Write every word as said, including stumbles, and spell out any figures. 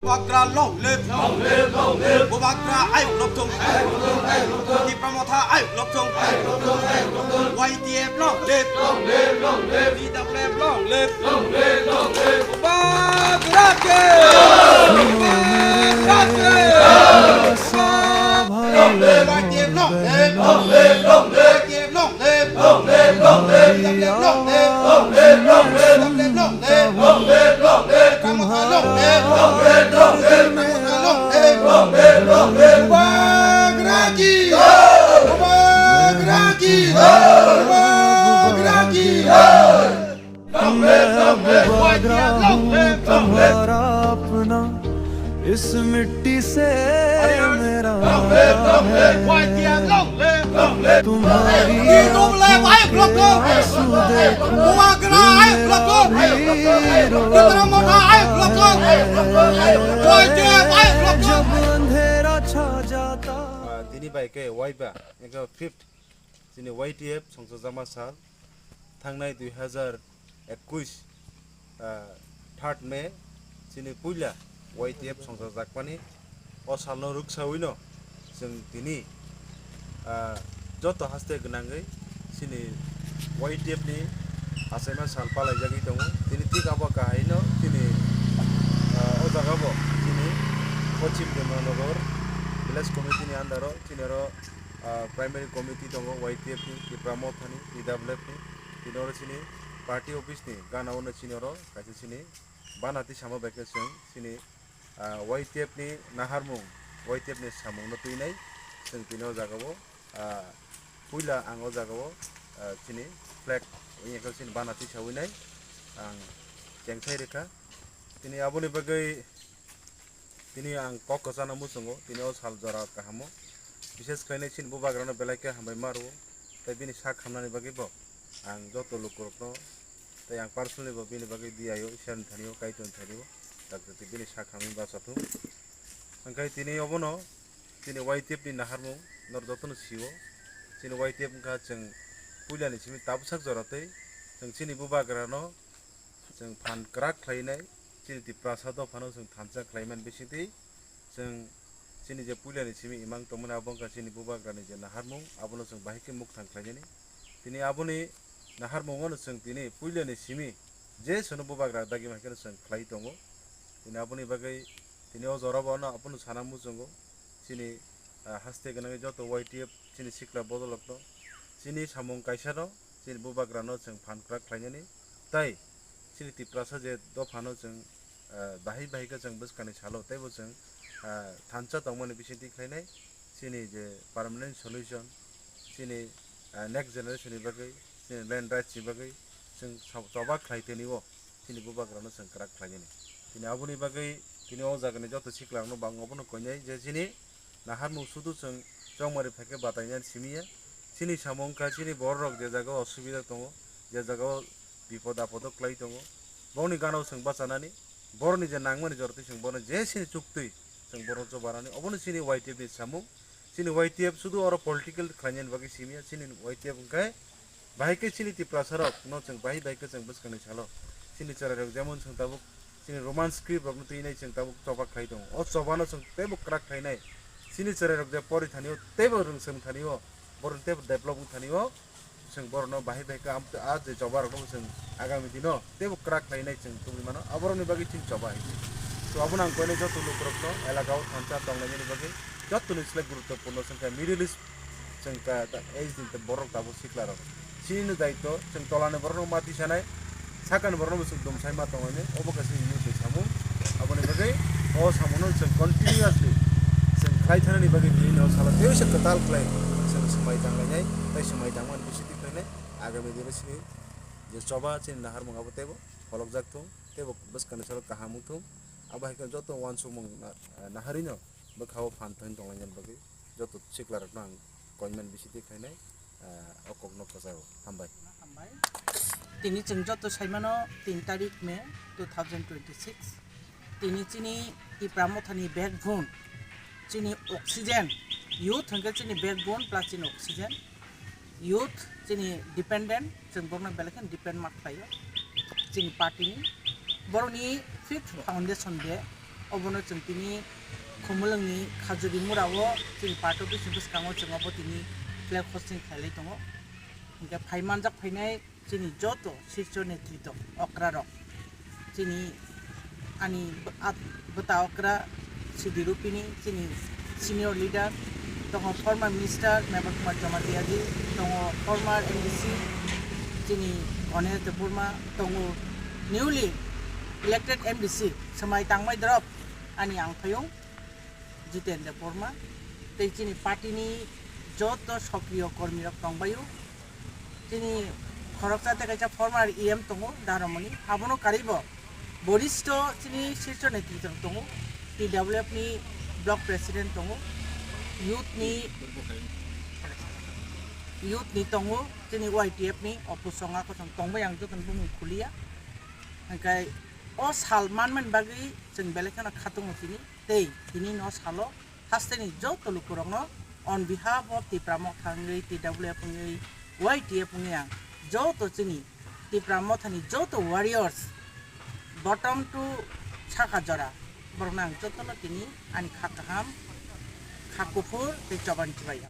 Bubagra long live. Long live, long live. Bubagra ayuk lok thung. Tipra Motha ayuk lok thung. Y T F long live. Long live, long live. T W F long live. Long live, long live. Bubagra ki. Bubagra ki. Y T F long live. Long live, long live. Y T F long live. Long live, long live. T W F long live. Long live, long live. T W F long live. Long live, long live. Long live, long live. Tipra Motha long live. Long live, long live. Tipra Motha long live. Long live, long live. Bubagra ki. Bubagra ki. Bubagra ki. मैं बुबागरा हूँ तुम्हारा अपना, इस मिट्टी से मेरा नाता है। तुम्हारी आंखों के आंसू देखूं, मेरा भी रोना है। जब अंधेरा छा जाता। Ah, tini bai khe waiba, ego fifth, chini Y T F songchajama sal, thangnai dui hazar ekush, ah, third May, chini puila Y T F songchajakmani, o salno rwksaui no chwng tini, ah, joto haste gwnangwi chini Y T F ni achaima sal palaijagwi tongo. Tini thik abo kahaino chini, ah, o jaga bo chini Pochim Demanagar Village Committee ni under o chini oro, ah, Primary Committee tongo Y T F ni, Tipra Motha ni, T W F ni. Tini oro chini party office ni gana o no chini oro kaisa chini bana twi sama bai khe chwng chini, ah, Y T F ni naharmung, Y T F ni samung no twi nai chwng tini o jaga o, ah, puila ang o jaga o, ah, chini flag wngya khe chini bana twi saui nai ang chengthai rwkha. Tini aboni bagwi Tini ang kok kwchana muchungo, tini o sal jora kahamo. Bishes khlainai chini bubagrano belai khe hambai ma rwo. Tei bini sak hamnani bagwi bo ang joto lukurokno tei ang personally bo bini bagwi D I O Iswrani thani o, Kaitorni thani o, Doctor tei bini sak hamwi bacha thung. Hwnkhe tini obono chini Y T F ni naharmung norok jotono sio. Chini Y T F wngkha chwng puilani simi tabuksak jora tei chwng chini bubagrano chwng phan kwrak khlainai, chini Tiprasa dophano chwng thansa khlaiman bisingtwi, chwng chini je puilani simi imang tongmani, abo wngkha chini bubagrani je naharmung, abono chwng bahai khe mukthang khlainani. Tini aboni naharmungono chwng tini puilani simi je sono bubagra dagi mankhe chwng khlai tongo. Tini aboni bagwi tini o jorabo ano abono sana muchungo, chini, ah, haste gwnangwi joto Y T F chini sikla bodolokno, chini samung kaisano, chini bubagrano chwng phan kwrak khlainani, tai chini Tiprasa je dophano chwng, ah, bahai bahai khe chwng bwskangni salo teibo chwng, ah, thansa tongmani bisingtwi khlainai, chini je permanent solution, chini, ah, next generation ni bagwi, chini land rights ni bagwi chwng sa-, choba khlai tini o. Chini bubagrano chwng kwrak khlainani. Tini aboni bagwi tini o jagani joto siklarokno bo ang obono koinai je chini naharmung sudu chwng chongmari phaikhe batainani simi ya. Chini samung wngkha chini bororok je jaga o osubida tongo, je jaga o bipod apodo kwlai tongo, bongni gana o chwng bachanani, borokni je nangmani jorotwi chwng bono je chini chuktwi chwng borokno chobarani, obono chini Y T F ni samung. Chini Y T F sudu oro political khlainani bagwi simi ya, chini Y T F wngkhe bahai khe chini Tiprasa rok no chwng bahai bahai khe chwng bwskangni salo chini chwrai rok jemon chwng tabuk chini Roman script rok no twi nai chwng tabuk choba khlai tongo. O choba no chwng teibo kwrak khlai nai. Chini chwrai rok je pori thani o teibo rwngsong thani o, borok teibo develop wng thani o, chwng borok no bahai bahai khe am-, a je choba rok no chwng agami dino teibo kwrak khlai nai chwng tubui mano. Aborok ni bagwi chini choba hai se. To abono ang koinai joto lukurok no elaka o thansa tong lainani bagwi joto ni slai guruttopurno chwng khe Middle East Chwng ta, ta, ei din ta borok tabuk sikla rok. Chini no daityo, chwng tola ni borok no mati sanai, saka ni borok no bo chwng dum sai ma tong lainai, obo kaisa youth ni samung. Aboni bagwi o samung no chwng continuously chwng khlai thani bagwi tini no salo tei se kwtal khlai chwng swmai tang lainai, tei swmai tang mani bisingtwi khlainai. Agami dino chini je choba chini naharmung abo teibo pholokjak thung, teibo bwskang ni salo kaham wng thung. Abo hai khe joto uansukmung na-, naharwi no bwkha o phan thani tong lainani bagwi joto sikla rok no ang koinman bisingtwi khlainai, ah, o kok no kwcharo. Hambai. Hambai. Tini chwng joto saimano tin tarik May two thousand twenty-six. Tini chini Tipra Mothani backbone, chini oxygen, youth hwnkhe chini backbone plus chini oxygen. Youth chini dependent, chwng borokno belai kheno depend ma khlaio chini party ni. Borokni fifth foundation day, Obono chwng tini Khumulwngni Khajuri Murao chini party office ni bwskango chwng obo tini flag hosting khailai tongo. Hinkhe phai manjak phainai chini joto shirso netrito okrarok, chini ani bw-, at-, bwta okra Sidi Rupini, chini senior leader, tongo former minister Mebar Kumar Jamatia ji, tongo former M D C chini Ganesh Debbarma, tongo newly elected M D C swmai tangmai drop ani angphayung Jiten Debbarma, tei chini party ni joto sokriyo kormi rok tongbaio. Chini khoroksa tei kaisa former E M tongo, Daramoni. Abono karwibo boristo chini shirso netrito tongo, T W F ni block president tongo, youth ni, youth ni tongo, chini Y T F ni opusonga kothom tongbai ang jotono bumung khuliya. Hingkhe o sal manmani bagwi chwng belai kheno khatungo tini. Tei tini no salo hasteni joto lukurokno on behalf of Tipra Motha wngwi, T W F wngwi, Y T F wngwi ang joto chini Tipra Mothani joto warriors bottom to saka jora borokno ang jotono tini ani kha kaham, kha kuphur tei choban chibai.